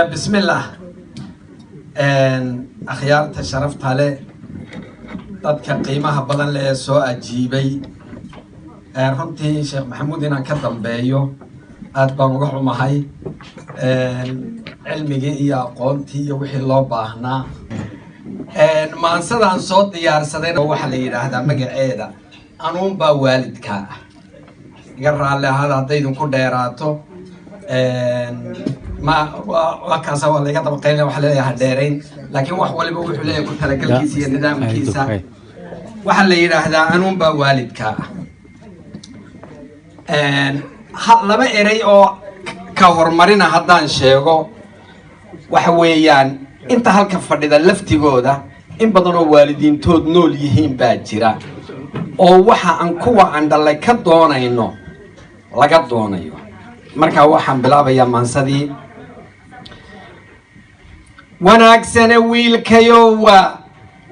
Bismillah. Akhyaarta sharafta leh, dadka qiimaha badan leh ee soo ajiibay, runtii Sheekh Maxamuud inaan ka dambeeyo aad baan uga xumahay. Cilmigii iyo aqoontii iyo wixii loo baahnaa maansadaan soo diyaarsadayna waxaa la yidhaahdaa magaceeda "Anuunbaa Waalidkaa Ah". Iga raalli ahaada hadday idinku dheeraato. Ma waa kaasa, waa laiga daba qaylina, waxaa leeyahay dheerayn, laakiin wax waliba wuxuu leeyahay ku talagalkiisa iyo nidaamkiisa. Waxaa la yidhaahdaa "Anuunbaa Waalidkaa Ah". Laba erey oo ka horumarina haddaan sheego, waxa weeyaan inta halka fadhida laftigooda in badan oo waalidiintood nool yihiin baa jira, oo waxa aan kuwa aan dhallay ka doonayno laga doonayo. Marka waxaan bilaabayaa maansadii. Wanaagsane wiilkayowa,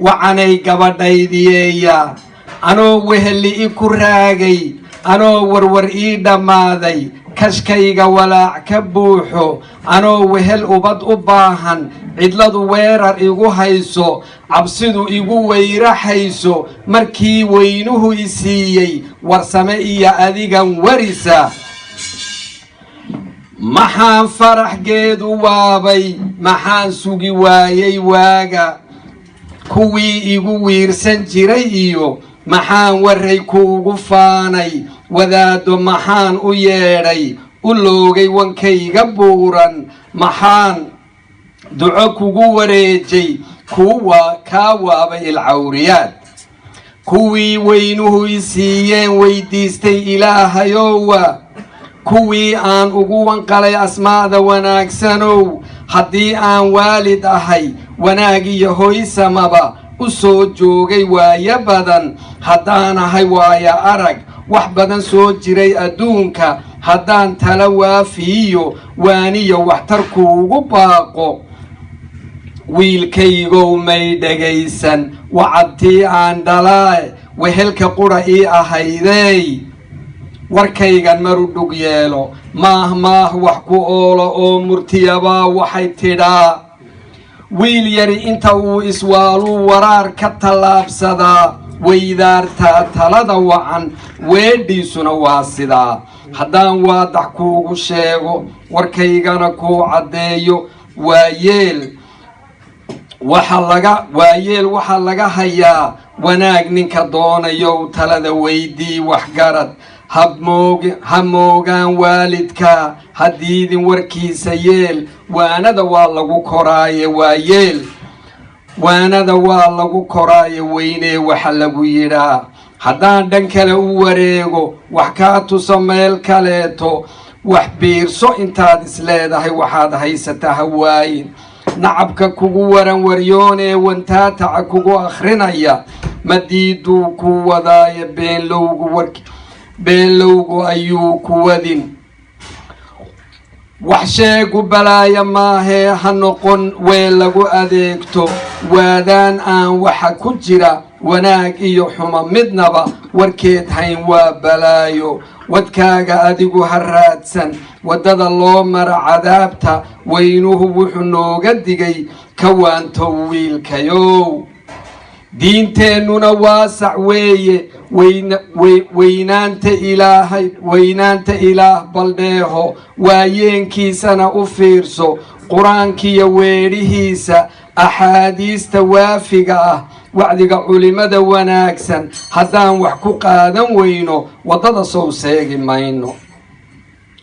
wacanay gabadhaydiyeeya, anoo weheli i ku raagay, anoo warwar ii dhammaaday, kashkayga walaac ka buuxo, anoo wehel ubad u baahan, cidladu weerar igu hayso, cabsidu igu weyraxayso, markii weynuhu i siiyey Warsame iyo adigan warisa, maxaan faraxgeedu waabay? Maxaan sugi waayey waaga kuwii igu wiirsan jiray? Iyo maxaan waray kuugu faanay? Wadaaddo maxaan u yeedhay, u loogay wankayga buuran? Maxaan duco kugu wareejay, kuwa kaa waabay ilcawriyaad? Kuwii weynuhu i siiyeen weydiistay Ilaahayowa, kuwii aan ugu wanqalay asmaada wanaagsanow, haddii aan waalid ahay, wanaag iyo hoysamaba u soo joogay waayo badan, haddaan ahay waayo arag wax badan soo jiray adduunka, haddaan tala waafiiyo waaniyo waxtar kuugu baaqo, wiilkaygow may dhegaysan wacadtii aan dhalaae wehelka qura ii ahaydey. Warkaygan maru dhug yeelo, maah maah wax ku oolo oo murtiyabaa waxay tidhaa: wiil yari inta uu iswaaluu waraar ka tallaabsadaa, weydaartaa talada wacan, weedhiisuna waa sidaa. Haddaan waadax kuugu sheego, warkaygana kuu caddeeyo, waayeel waxa laga waayeel waxaa laga hayaa wanaag. Ninka doonayow talada weydii waxgarad, ha moogaan waalidka, haddiidin warkiisa yeel. Waanada waa lagu koraaye waayeel, waanada waa lagu koraaye weynee waxa lagu yidhaa. Haddaan dhan kale u wareego, wax kaa tuso meel kaleeto, wax biirso intaad isleedahay, waxaad haysataa hawaayin. Nacabka kugu waran waryoonee wantaataca kugu akhrinaya, madiiduu ku wadaaye beenlowgu war beenlowgu ayuu ku wadin. Wax sheegu balaaya maahee, ha noqon weel lagu adeegto waadaan aan waxa ku jira wanaag iyo xumo midnaba warkeed hayn, waa balaayo. Wadkaaga adigu ha raadsan, waddada loo mara cadaabta weynuhu wuxuu nooga digay ka waantow wiilkayow. Diinteennuna waasac weeye, weynaanta Ilaahay, weynaanta Ilaah baldheeho, waayeenkiisana u fiirso, Qur-aankiiyo weedhihiisa, axaadiista waafiga ah, wacdiga culimada wanaagsan. Haddaan wax ku qaadan weyno, waddada sow seegi mayno.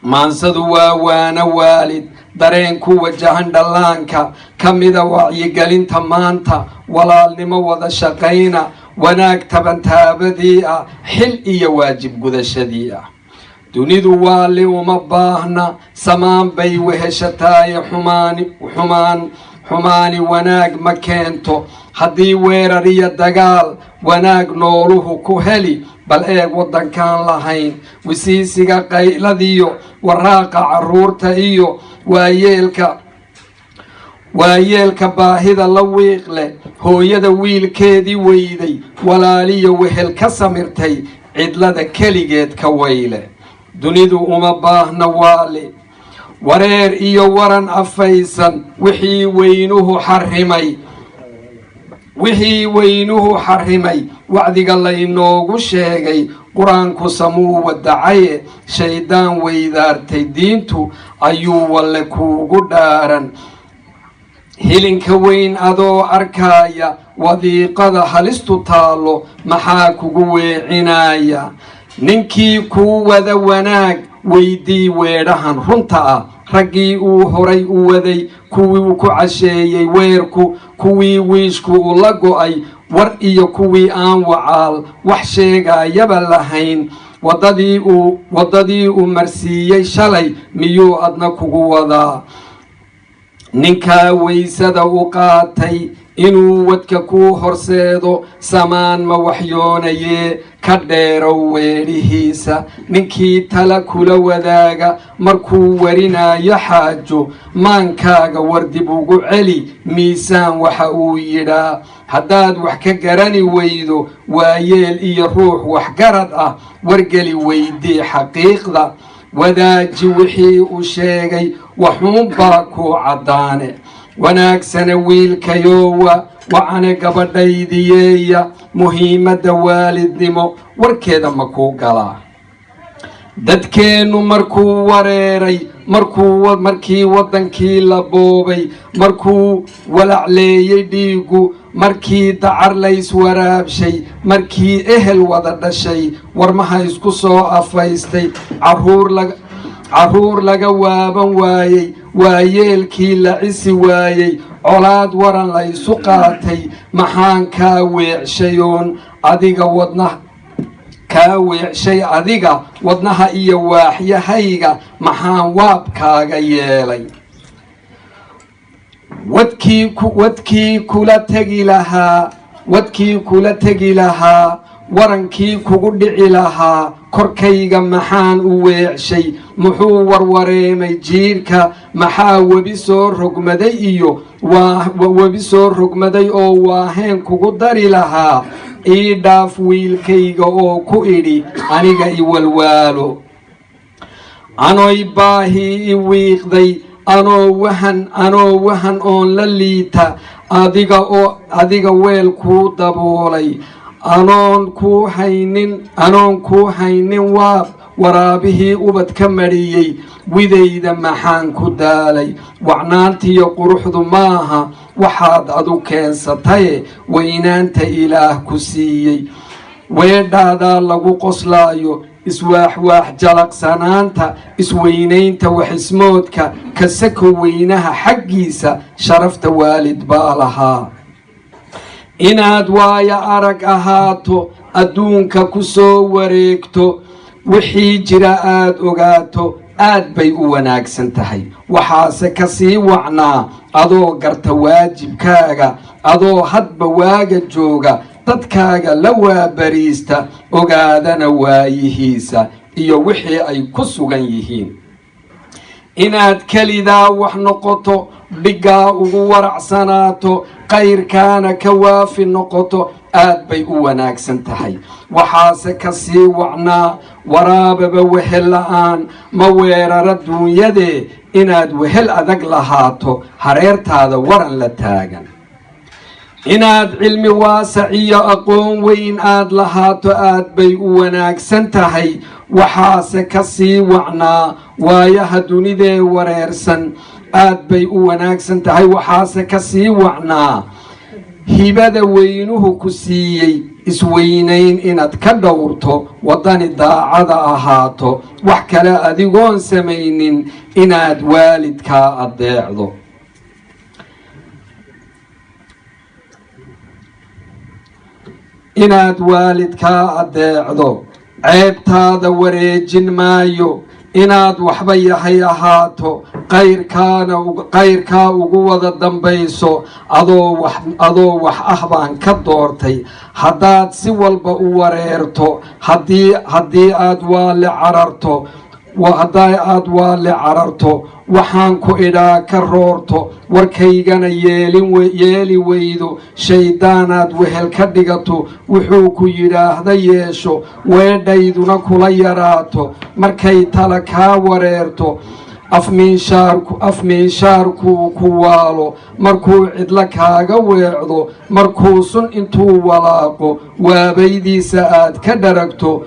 Maansadu waa waana waalid, dareen ku wajahan dhallaanka, ka mida wacyigelinta maanta, walaalnimo wada shaqayna, wanaag tabantaabadii ah, xil iyo waajib gudashadii ah. Dunidu waali uma baahna, samaan bay weheshataaye, xumaani xumaan xumaani wanaag ma keento. Haddii weerar iyo dagaal wanaag nooluhu ku heli, bal eeg waddankaan lahayn wisiisiga, qayladiyo waraaqa carruurta iyo waayeelka, waayeelka baahida la wiiqleh, hooyada wiilkeedii weyday, walaaliyo wehel ka samirtay, cidlada keligeed ka wayle. Dunidu uma baahna waali. Wareer iyo waran afaysan wixii weynuhu xarrimay, wixii weynuhu xarrimay, wacdiga laynoogu sheegay, Qur-aanku samuu wadacaye, shayddaan weydaartay diintu ayuu walle kuugu dhaaran. Hilinka weyn adoo arkaaya, wadiiqada halistu taallo, maxaa kugu weecinaya? Ninkii kuu wada wanaag weydii weedhahan runta ah, raggii uu horay u waday, kuwii ku casheeyey weerku, kuwii wiishku uu la go'ay war iyo kuwii aan wacaal wax sheegayaba lahayn. Waddadii uu marsiiyey shalay miyuu adna kugu wadaa? Ninkaa waysada u qaatay inuu wadka kuu horseedo, samaan ma waxyoonayee, ka dheerow weedhihiisa. Ninkii tala kula wadaaga markuu warinayo xaajo, maankaaga war dib ugu celi, miisaan waxa uu yidhaa. Haddaad wax ka garani weydo waayeel iyo ruux waxgarad ah, wargeli, weydii xaqiiqda, wadaaji wixii uu sheegay, waxuunbaa kuu caddaane. Wanaagsane wiilkayowa, wacane gabadhaydiyeeya, muhiimadda waalidnimo warkeeda ma kuu galaa? Dadkeennu markuu wareeray, markii waddankii la boobay, markuu walacleeyey dhiigu, markii dacar layswaraabshay, markii ehel wada dhashay warmaha isku soo afaystay, caruur laga waaban waayey, waayeelkii la cisi waayey, colaad waran la isu qaatay, maxaan kaa weecshayoon adiga wadna kaa weecshay, adiga wadnaha iyo waaxyahayga maxaan waabkaaga yeelay? Wadkii kula tegi lahaa, wadkii kula tegi lahaa, warankii kugu dhici lahaa, korkayga maxaan u weecshay? Muxuu warwareemay jiirka? Maxaa webi soo rogmaday iyo webi soo rogmaday oo waaheen kugu dari lahaa? Ii dhaaf wiilkayga oo ku idhi aniga iwalwaalo, anoy baahi i wiiqday, anoo wahan oon la liita, adiga oo adiga weel kuu daboolay, anoon kuu haynin waab, waraabihii ubad ka mariyey, widayda maxaan ku daalay? Wacnaantiyo quruxdu maaha waxaad adu keensataye, weynaanta Ilaah ku siiyey, weedhaadaa lagu qoslaayo, iswaaxwaax jalaqsanaanta, isweynaynta, waxismoodka kasako weynaha xaggiisa, sharafta waalid baa lahaa. Inaad waayo arag ahaato, adduunka ku soo wareegto, wixii jira aad ogaato, aad bay u wanaagsan tahay. Waxaase ka sii wacnaa adoo garta waajibkaaga, adoo hadba waaga jooga dadkaaga la waabariista, ogaadana waayihiisa iyo wixii ay ku sugan yihiin. Inaad kelidaa wax noqoto, dhiggaa ugu waracsanaato, qayrkaana ka waafi noqoto, aad bay u wanaagsan tahay. Waxaase ka sii wacnaa, waraababa wehel la-aan ma weerara duunyadee, inaad wehel adag lahaato, hareertaada waran la taagan. Inaad cilmi waasac iyo aqoon weyn aad lahaato, aad bay u wanaagsan tahay. Waxaase ka sii wacnaa, waayaha dunidee wareersan, aad bay u wanaagsan tahay. Waxaase ka sii wacnaa, hibada weynuhu ku siiyey isweynayn inaad ka dhowrto, waddani daacada ahaato, wax kale adigoon samaynin inaad waalidkaa addeecdo. Inaad waalidkaa addeecdo, ceebtaada wareejin maayo. Inaad waxba yahay ahaato, qayrkaana qayrkaa ugu wada dambayso, adoo wax ah baan ka doortay. Haddaad si walba u wareerto, haddii aad waale cararto, hadday aad waale cararto, waxaan ku idhaa ka roorto, warkaygana yeeli weydo, shayddaanaad wehel ka dhigato, wuxuu ku yidhaahda yeesho, weedhayduna kula yaraato, markay tala kaa wareerto, Afmiinshaarku afmiinshaarkuu ku waalo, markuu cidlo kaaga weecdo, markuu sun intuu walaaqo waabaydiisa aad ka dharagto,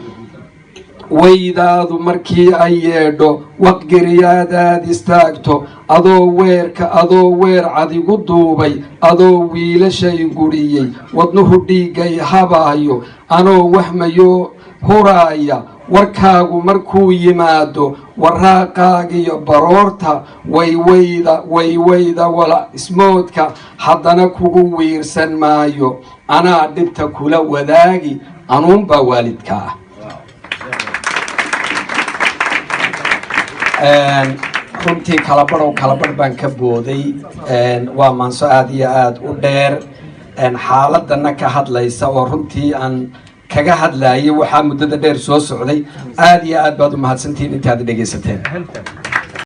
waydaadu markii ay yeedho, waqgeriyaadaad istaagto, adoo weerka adoo weer cadigu duubay, adoo wiilashay guriyey, wadnuhu dhiiggay habaayo, anoo wahmayo huraaya, warkaagu markuu yimaado, waraaqaagiyo baroorta, waywayda waywayda wala ismoodka, haddana kugu wiirsan maayo, anaa dhibta kula wadaagi, anuunbaa waalidka ah. Runtii kalabarhow kalabarh baan ka booday. Waa maanso aada iyo aada u dheer, xaaladana ka hadlaysa oo runtii aan kaga hadlayay waxaa muddada dheer soo socday. Aada iyo aad baad u mahadsantihiin intaad dhegaysateen.